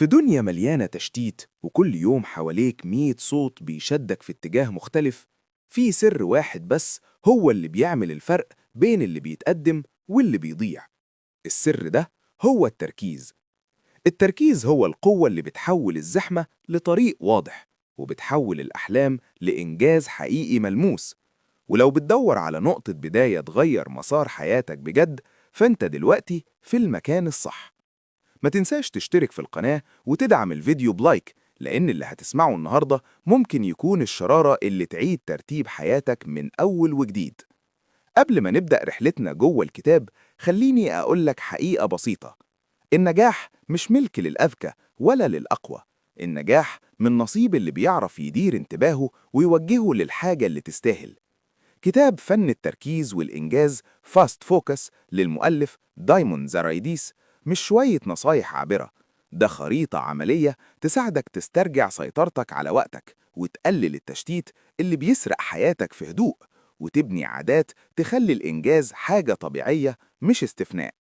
في دنيا مليانة تشتيت وكل يوم حواليك 100 صوت بيشدك في اتجاه مختلف، في سر واحد بس هو اللي بيعمل الفرق بين اللي بيتقدم واللي بيضيع. السر ده هو التركيز. التركيز هو القوة اللي بتحول الزحمة لطريق واضح، وبتحول الأحلام لإنجاز حقيقي ملموس. ولو بتدور على نقطة بداية تغير مسار حياتك بجد، فأنت دلوقتي في المكان الصح. ما تنساش تشترك في القناة وتدعم الفيديو ب like، لأن اللي هتسمعه النهاردة ممكن يكون الشرارة اللي تعيد ترتيب حياتك من أول وجديد. قبل ما نبدأ رحلتنا جوه الكتاب، خليني أقولك حقيقة بسيطة. النجاح مش ملك للأذكى ولا للأقوى. النجاح من نصيب اللي بيعرف يدير انتباهه ويوجهه للحاجة اللي تستاهل. كتاب فن التركيز والإنجاز Fast Focus للمؤلف دايمون زرايديس مش شوية نصايح عابرة، ده خريطة عملية تساعدك تسترجع سيطرتك على وقتك وتقلل التشتيت اللي بيسرق حياتك في هدوء، وتبني عادات تخلي الإنجاز حاجة طبيعية مش استثناء.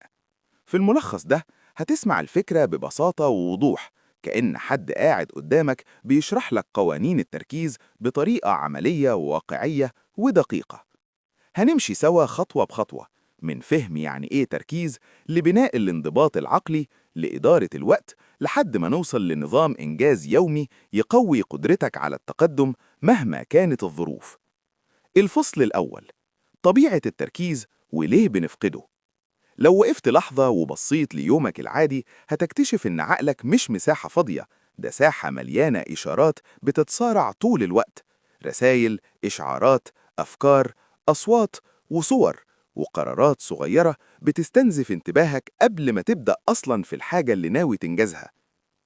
في الملخص ده هتسمع الفكرة ببساطة ووضوح، كأن حد قاعد قدامك بيشرح لك قوانين التركيز بطريقة عملية وواقعية ودقيقة. هنمشي سوا خطوة بخطوة، من فهم يعني إيه تركيز، لبناء الانضباط العقلي، لإدارة الوقت، لحد ما نوصل لنظام إنجاز يومي يقوي قدرتك على التقدم مهما كانت الظروف. الفصل الأول: طبيعة التركيز وليه بنفقده. لو وقفت لحظة وبصيت ليومك العادي، هتكتشف إن عقلك مش مساحة فاضية، ده ساحة مليانة إشارات بتتصارع طول الوقت: رسايل، إشعارات، أفكار، أصوات، وصور، وقرارات صغيرة بتستنزف انتباهك قبل ما تبدأ أصلاً في الحاجة اللي ناوي تنجزها.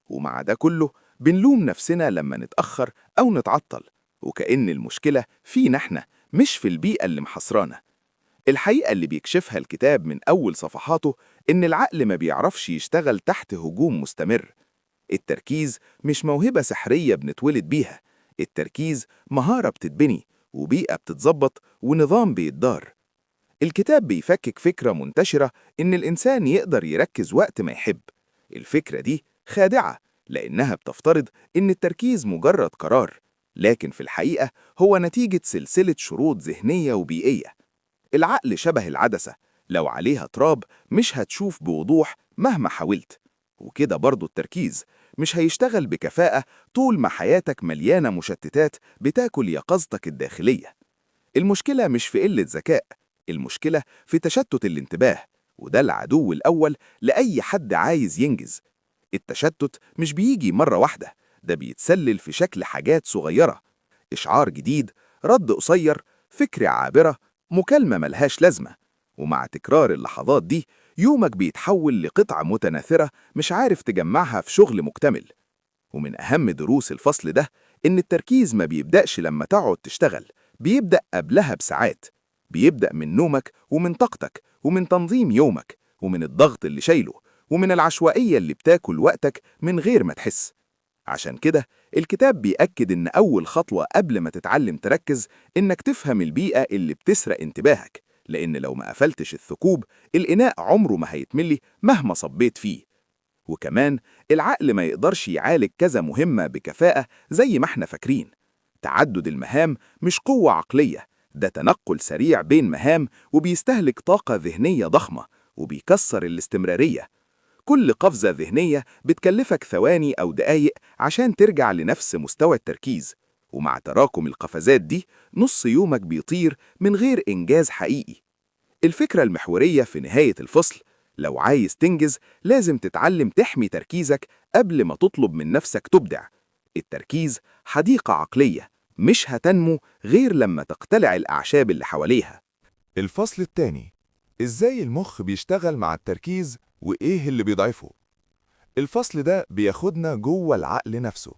ومع ده كله بنلوم نفسنا لما نتأخر أو نتعطل، وكأن المشكلة فينا احنا مش في البيئة اللي محصرانا. الحقيقة اللي بيكشفها الكتاب من أول صفحاته إن العقل ما بيعرفش يشتغل تحت هجوم مستمر. التركيز مش موهبة سحرية بنتولد بيها، التركيز مهارة بتتبني، وبيئة بتتظبط، ونظام بيتدار. الكتاب بيفكك فكرة منتشرة إن الإنسان يقدر يركز وقت ما يحب. الفكرة دي خادعة، لأنها بتفترض إن التركيز مجرد قرار، لكن في الحقيقة هو نتيجة سلسلة شروط ذهنية وبيئية. العقل شبه العدسة، لو عليها تراب مش هتشوف بوضوح مهما حاولت. وكده برضو التركيز مش هيشتغل بكفاءة طول ما حياتك مليانة مشتتات بتاكل يقظتك الداخلية. المشكلة مش في قلة ذكاء، المشكلة في تشتت الانتباه، وده العدو الأول لأي حد عايز ينجز. التشتت مش بيجي مرة واحدة، ده بيتسلل في شكل حاجات صغيرة: إشعار جديد، رد قصير، فكرة عابرة، مكالمة ملهاش لازمة. ومع تكرار اللحظات دي يومك بيتحول لقطعة متناثرة مش عارف تجمعها في شغل مكتمل. ومن أهم دروس الفصل ده إن التركيز ما بيبدأش لما تقعد تشتغل، بيبدأ قبلها بساعات. بيبدأ من نومك ومن طاقتك ومن تنظيم يومك ومن الضغط اللي شايله ومن العشوائية اللي بتاكل وقتك من غير ما تحس. عشان كده الكتاب بيأكد إن أول خطوة قبل ما تتعلم تركز إنك تفهم البيئة اللي بتسرق انتباهك، لأن لو ما قفلتش الثقوب الإناء عمره ما هيتملي مهما صبيت فيه. وكمان العقل ما يقدرش يعالج كذا مهمة بكفاءة زي ما احنا فاكرين. تعدد المهام مش قوة عقلية، ده تنقل سريع بين مهام وبيستهلك طاقة ذهنية ضخمة وبيكسر الاستمرارية. كل قفزة ذهنية بتكلفك ثواني أو دقايق عشان ترجع لنفس مستوى التركيز، ومع تراكم القفزات دي نص يومك بيطير من غير إنجاز حقيقي. الفكرة المحورية في نهاية الفصل: لو عايز تنجز لازم تتعلم تحمي تركيزك قبل ما تطلب من نفسك تبدع. التركيز حديقة عقلية مش هتنمو غير لما تقتلع الأعشاب اللي حواليها. الفصل الثاني: إزاي المخ بيشتغل مع التركيز وإيه اللي بيضعفه. الفصل ده بياخدنا جوه العقل نفسه،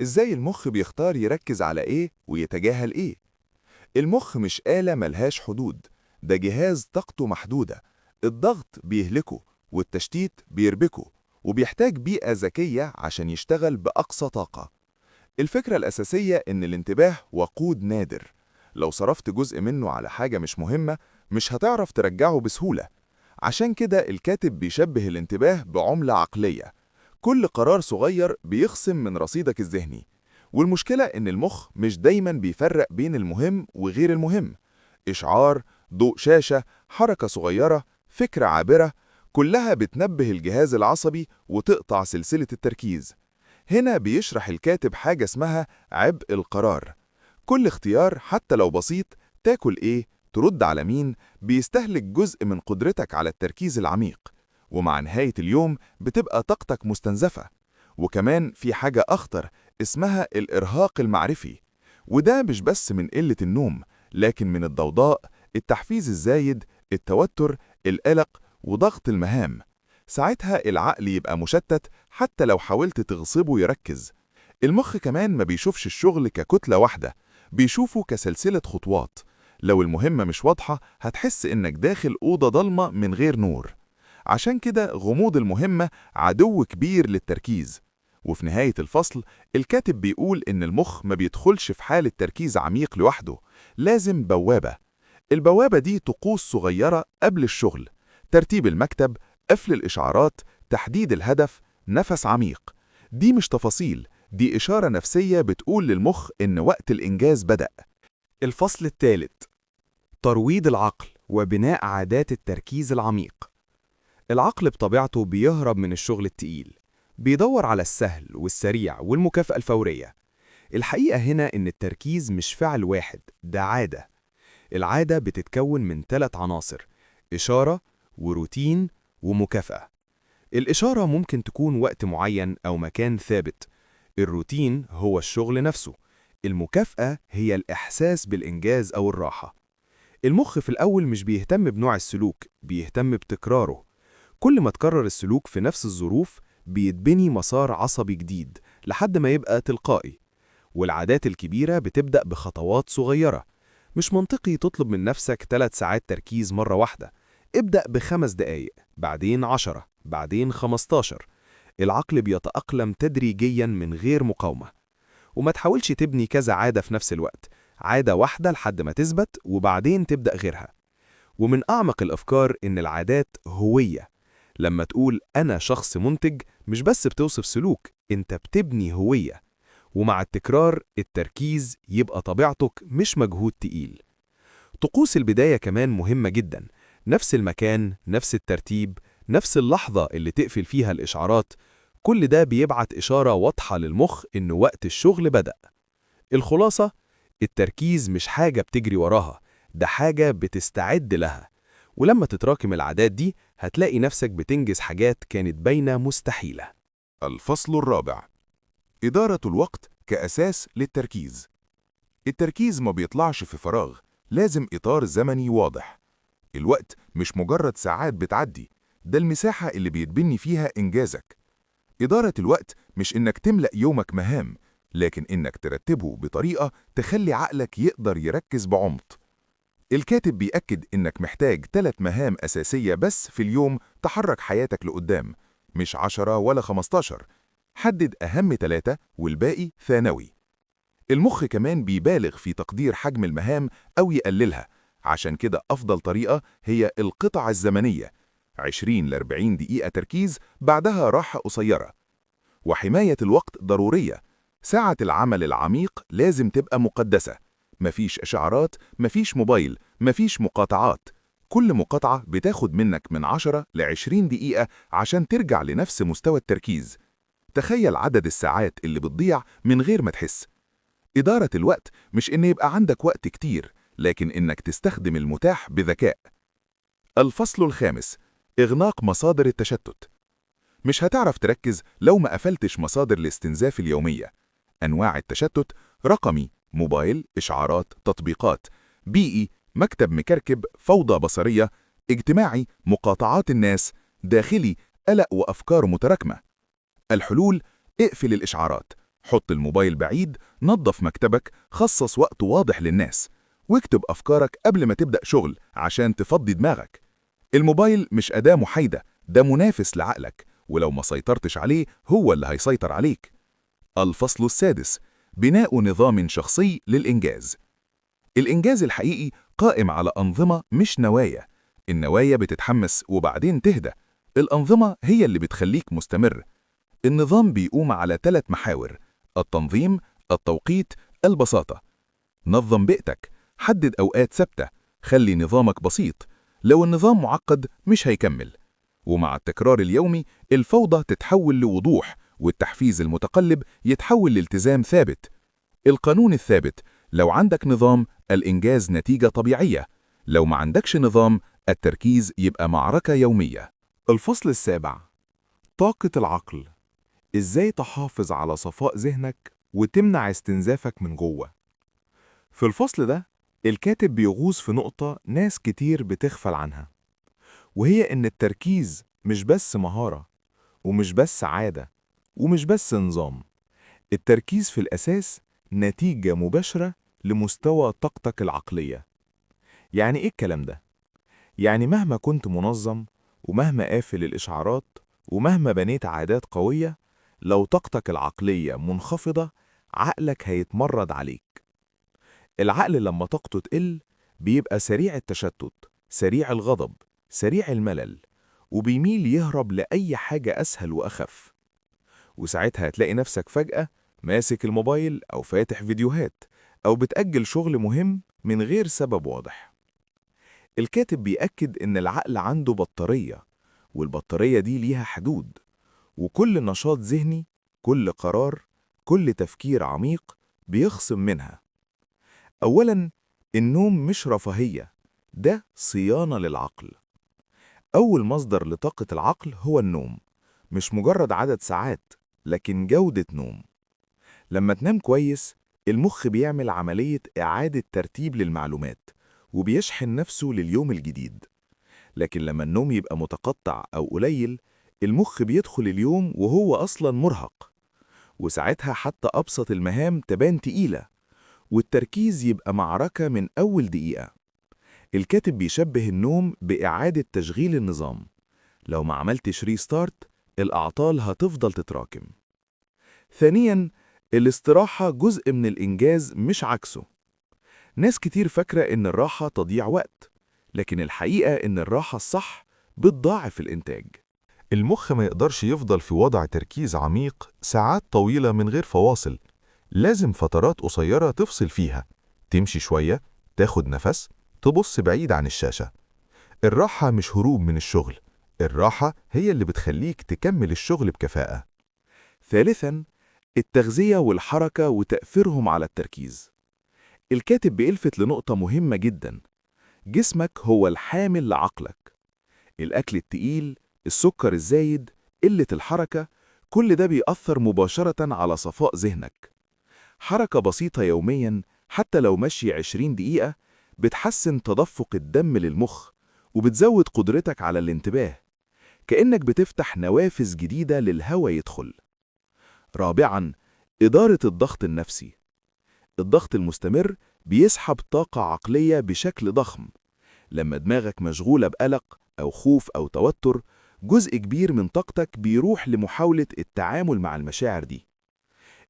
إزاي المخ بيختار يركز على إيه ويتجاهل إيه. المخ مش آلة ملهاش حدود، ده جهاز طاقته محدودة، الضغط بيهلكه والتشتيت بيربكه، وبيحتاج بيئة ذكية عشان يشتغل بأقصى طاقة. الفكرة الأساسية إن الانتباه وقود نادر، لو صرفت جزء منه على حاجة مش مهمة مش هتعرف ترجعه بسهولة. عشان كده الكاتب بيشبه الانتباه بعملة عقلية، كل قرار صغير بيخصم من رصيدك الذهني. والمشكلة إن المخ مش دايما بيفرق بين المهم وغير المهم. إشعار، ضوء شاشة، حركة صغيرة، فكرة عابرة، كلها بتنبه الجهاز العصبي وتقطع سلسلة التركيز. هنا بيشرح الكاتب حاجة اسمها عبء القرار. كل اختيار حتى لو بسيط، تاكل إيه، ترد على مين، بيستهلك جزء من قدرتك على التركيز العميق. ومع نهاية اليوم بتبقى طاقتك مستنزفة. وكمان في حاجة أخطر اسمها الإرهاق المعرفي، وده مش بس من قلة النوم، لكن من الضوضاء، التحفيز الزايد، التوتر، القلق، وضغط المهام. ساعتها العقل يبقى مشتت حتى لو حاولت تغصبه يركز. المخ كمان ما بيشوفش الشغل ككتلة واحدة، بيشوفه كسلسلة خطوات. لو المهمة مش واضحة هتحس إنك داخل أوضة ضلمة من غير نور. عشان كده غموض المهمة عدو كبير للتركيز. وفي نهاية الفصل الكاتب بيقول إن المخ ما بيدخلش في حالة تركيز عميق لوحده، لازم بوابة. البوابة دي طقوس صغيرة قبل الشغل: ترتيب المكتب، قفل الإشعارات، تحديد الهدف، نفس عميق. دي مش تفاصيل، دي إشارة نفسية بتقول للمخ إن وقت الإنجاز بدأ. الفصل الثالث: ترويض العقل وبناء عادات التركيز العميق. العقل بطبيعته بيهرب من الشغل التقيل، بيدور على السهل والسريع والمكافأة الفورية. الحقيقة هنا إن التركيز مش فعل واحد، ده عادة. العادة بتتكون من 3 عناصر: إشارة وروتين ومكافأة. الإشارة ممكن تكون وقت معين أو مكان ثابت. الروتين هو الشغل نفسه. المكافأة هي الإحساس بالإنجاز أو الراحة. المخ في الأول مش بيهتم بنوع السلوك، بيهتم بتكراره. كل ما تكرر السلوك في نفس الظروف بيتبني مسار عصبي جديد لحد ما يبقى تلقائي. والعادات الكبيرة بتبدأ بخطوات صغيرة. مش منطقي تطلب من نفسك 3 ساعات تركيز مرة واحدة. ابدأ ب5 دقايق، بعدين 10، بعدين 15. العقل بيتأقلم تدريجيا من غير مقاومة. وما تحاولش تبني كذا عادة في نفس الوقت، عادة واحدة لحد ما تثبت وبعدين تبدأ غيرها. ومن أعمق الأفكار إن العادات هوية. لما تقول أنا شخص منتج، مش بس بتوصف سلوك، أنت بتبني هوية. ومع التكرار التركيز يبقى طبيعتك، مش مجهود تقيل. طقوس البداية كمان مهمة جدا. نفس المكان، نفس الترتيب، نفس اللحظة اللي تقفل فيها الإشعارات، كل ده بيبعت إشارة واضحة للمخ إن وقت الشغل بدأ. الخلاصة: التركيز مش حاجة بتجري وراها، ده حاجة بتستعد لها. ولما تتراكم العادات دي هتلاقي نفسك بتنجز حاجات كانت باينة مستحيلة. الفصل الرابع: إدارة الوقت كأساس للتركيز. التركيز ما بيطلعش في فراغ، لازم إطار زمني واضح. الوقت مش مجرد ساعات بتعدي، ده المساحة اللي بيتبني فيها إنجازك. إدارة الوقت مش إنك تملأ يومك مهام، لكن إنك ترتبه بطريقة تخلي عقلك يقدر يركز بعمق. الكاتب بيأكد إنك محتاج 3 مهام أساسية بس في اليوم تحرك حياتك لقدام، مش 10 ولا 15. حدد أهم 3 والباقي ثانوي. المخ كمان بيبالغ في تقدير حجم المهام أو يقللها، عشان كده أفضل طريقة هي القطع الزمنية: 20 ل 40 دقيقة تركيز، بعدها راحة قصيرة. وحماية الوقت ضرورية. ساعة العمل العميق لازم تبقى مقدسة، مفيش إشعارات، مفيش موبايل، مفيش مقاطعات. كل مقاطعة بتاخد منك من 10 ل 20 دقيقة عشان ترجع لنفس مستوى التركيز. تخيل عدد الساعات اللي بتضيع من غير ما تحس. إدارة الوقت مش إن يبقى عندك وقت كتير، لكن إنك تستخدم المتاح بذكاء. الفصل الخامس: إغلاق مصادر التشتت. مش هتعرف تركز لو ما قفلتش مصادر الاستنزاف اليومية. أنواع التشتت: رقمي، موبايل، إشعارات، تطبيقات؛ بيئي، مكتب مكركب، فوضى بصرية؛ اجتماعي، مقاطعات الناس؛ داخلي، قلق وأفكار متراكمة. الحلول: اقفل الإشعارات، حط الموبايل بعيد، نظف مكتبك، خصص وقت واضح للناس، واكتب أفكارك قبل ما تبدأ شغل عشان تفضي دماغك. الموبايل مش أداة محايدة، ده منافس لعقلك، ولو ما سيطرتش عليه هو اللي هيسيطر عليك. الفصل السادس: بناء نظام شخصي للإنجاز. الإنجاز الحقيقي قائم على أنظمة مش نوايا. النوايا بتتحمس وبعدين تهدى، الأنظمة هي اللي بتخليك مستمر. النظام بيقوم على 3 محاور: التنظيم، التوقيت، البساطة. نظم بيئتك، حدد أوقات ثابتة، خلي نظامك بسيط. لو النظام معقد مش هيكمل. ومع التكرار اليومي الفوضى تتحول لوضوح، والتحفيز المتقلب يتحول لالتزام ثابت. القانون الثابت: لو عندك نظام الإنجاز نتيجة طبيعية، لو ما عندكش نظام التركيز يبقى معركة يومية. الفصل السابع: طاقة العقل. إزاي تحافظ على صفاء ذهنك وتمنع استنزافك من جوه. في الفصل ده الكاتب بيغوص في نقطة ناس كتير بتغفل عنها، وهي إن التركيز مش بس مهارة، ومش بس عادة، ومش بس نظام. التركيز في الأساس نتيجة مباشرة لمستوى طاقتك العقلية. يعني إيه الكلام ده؟ يعني مهما كنت منظم، ومهما قافل الإشعارات، ومهما بنيت عادات قوية، لو طاقتك العقلية منخفضة عقلك هيتمرد عليك. العقل لما طاقته تقل بيبقى سريع التشتت، سريع الغضب، سريع الملل، وبيميل يهرب لأي حاجة أسهل وأخف. وساعتها هتلاقي نفسك فجأة ماسك الموبايل أو فاتح فيديوهات أو بتأجل شغل مهم من غير سبب واضح. الكاتب بيأكد إن العقل عنده بطارية، والبطارية دي ليها حدود، وكل نشاط ذهني، كل قرار، كل تفكير عميق بيخصم منها. أولاً، النوم مش رفاهية، ده صيانة للعقل. أول مصدر لطاقة العقل هو النوم، مش مجرد عدد ساعات، لكن جودة نوم. لما تنام كويس، المخ بيعمل عملية إعادة ترتيب للمعلومات، وبيشحن نفسه لليوم الجديد. لكن لما النوم يبقى متقطع أو قليل، المخ بيدخل اليوم وهو أصلاً مرهق، وساعتها حتى أبسط المهام تبان تقيلة، والتركيز يبقى معركة من أول دقيقة. الكاتب بيشبه النوم بإعادة تشغيل النظام، لو ما عملتش restart الأعطال هتفضل تتراكم. ثانياً، الاستراحة جزء من الإنجاز مش عكسه. ناس كتير فاكرة إن الراحة تضيع وقت، لكن الحقيقة إن الراحة الصح بتضاعف الإنتاج. المخ ما يقدرش يفضل في وضع تركيز عميق ساعات طويلة من غير فواصل، لازم فترات قصيرة تفصل فيها، تمشي شوية، تاخد نفس، تبص بعيد عن الشاشة. الراحة مش هروب من الشغل، الراحة هي اللي بتخليك تكمل الشغل بكفاءة. ثالثاً، التغذية والحركة وتأثيرهم على التركيز. الكاتب بيلفت لنقطة مهمة جداً، جسمك هو الحامل لعقلك. الأكل التقيل، السكر الزايد، قلة الحركة، كل ده بيأثر مباشرة على صفاء ذهنك. حركة بسيطة يومياً، حتى لو مشي 20 دقيقة، بتحسن تدفق الدم للمخ وبتزود قدرتك على الانتباه، كأنك بتفتح نوافذ جديدة للهواء يدخل. رابعاً، إدارة الضغط النفسي. الضغط المستمر بيسحب طاقة عقلية بشكل ضخم. لما دماغك مشغولة بقلق أو خوف أو توتر، جزء كبير من طاقتك بيروح لمحاولة التعامل مع المشاعر دي.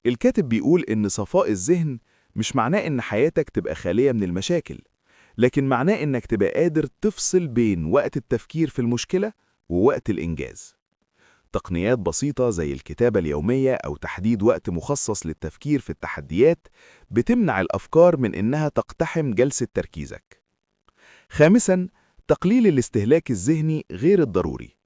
الكاتب بيقول إن صفاء الذهن مش معناه إن حياتك تبقى خالية من المشاكل، لكن معناه إنك تبقى قادر تفصل بين وقت التفكير في المشكلة ووقت الإنجاز. تقنيات بسيطة زي الكتابة اليومية أو تحديد وقت مخصص للتفكير في التحديات بتمنع الأفكار من إنها تقتحم جلسة تركيزك. خامساً، تقليل الاستهلاك الذهني غير الضروري.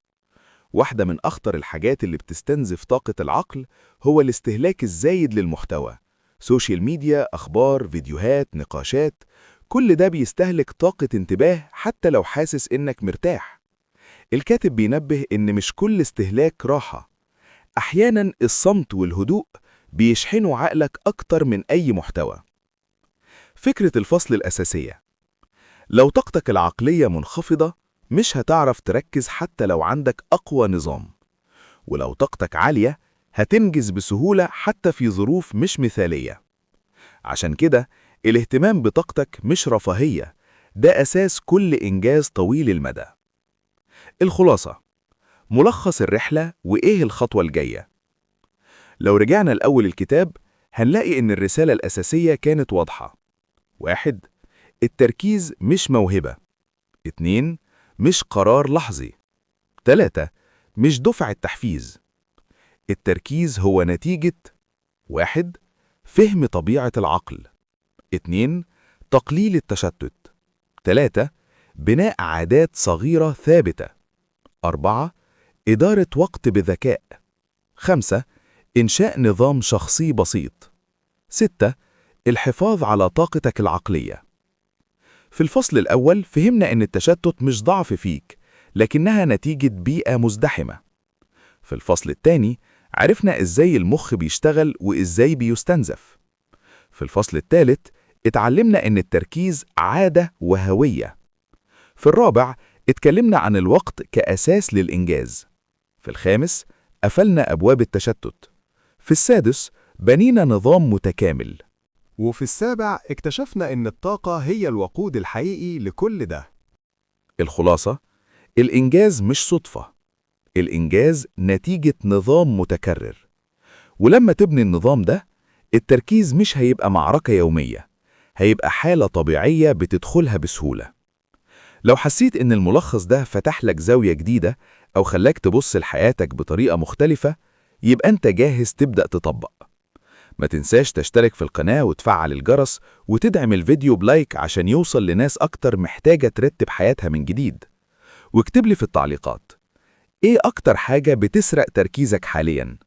واحدة من أخطر الحاجات اللي بتستنزف طاقة العقل هو الاستهلاك الزايد للمحتوى. social media، أخبار، فيديوهات، نقاشات، كل ده بيستهلك طاقة انتباه حتى لو حاسس إنك مرتاح. الكاتب بينبه إن مش كل استهلاك راحة، أحياناً الصمت والهدوء بيشحنوا عقلك أكتر من أي محتوى. فكرة الفصل الأساسية: لو طاقتك العقلية منخفضة مش هتعرف تركز حتى لو عندك أقوى نظام، ولو طاقتك عالية هتنجز بسهولة حتى في ظروف مش مثالية. عشان كده الاهتمام بطاقتك مش رفاهية، ده أساس كل إنجاز طويل المدى. الخلاصة: ملخص الرحلة وإيه الخطوة الجاية. لو رجعنا لأول الكتاب هنلاقي إن الرسالة الأساسية كانت واضحة. 1. التركيز مش موهبة. 2. مش قرار لحظي. 3. مش دفعة تحفيز. التركيز هو نتيجة: 1. فهم طبيعة العقل. 2. تقليل التشتت. 3. بناء عادات صغيرة ثابتة. 4. إدارة وقت بذكاء. 5. إنشاء نظام شخصي بسيط. 6. الحفاظ على طاقتك العقلية. في الفصل الأول فهمنا إن التشتت مش ضعف فيك، لكنها نتيجة بيئة مزدحمة. في الفصل الثاني عرفنا إزاي المخ بيشتغل وإزاي بيستنزف. في الفصل الثالث اتعلمنا إن التركيز عادة وهوية. في الرابع اتكلمنا عن الوقت كأساس للإنجاز. في الخامس قفلنا أبواب التشتت. في السادس بنينا نظام متكامل. وفي السابع اكتشفنا إن الطاقة هي الوقود الحقيقي لكل ده. الخلاصة: الإنجاز مش صدفة، الإنجاز نتيجة نظام متكرر. ولما تبني النظام ده، التركيز مش هيبقى معركة يومية، هيبقى حالة طبيعية بتدخلها بسهولة. لو حسيت إن الملخص ده فتح لك زاوية جديدة أو خلاك تبص لحياتك بطريقة مختلفة، يبقى أنت جاهز تبدأ تطبق. ما تنساش تشترك في القناة وتفعل الجرس وتدعم الفيديو ب like عشان يوصل لناس أكتر محتاجة ترتب حياتها من جديد. واكتب لي في التعليقات: إيه أكتر حاجة بتسرق تركيزك حالياً؟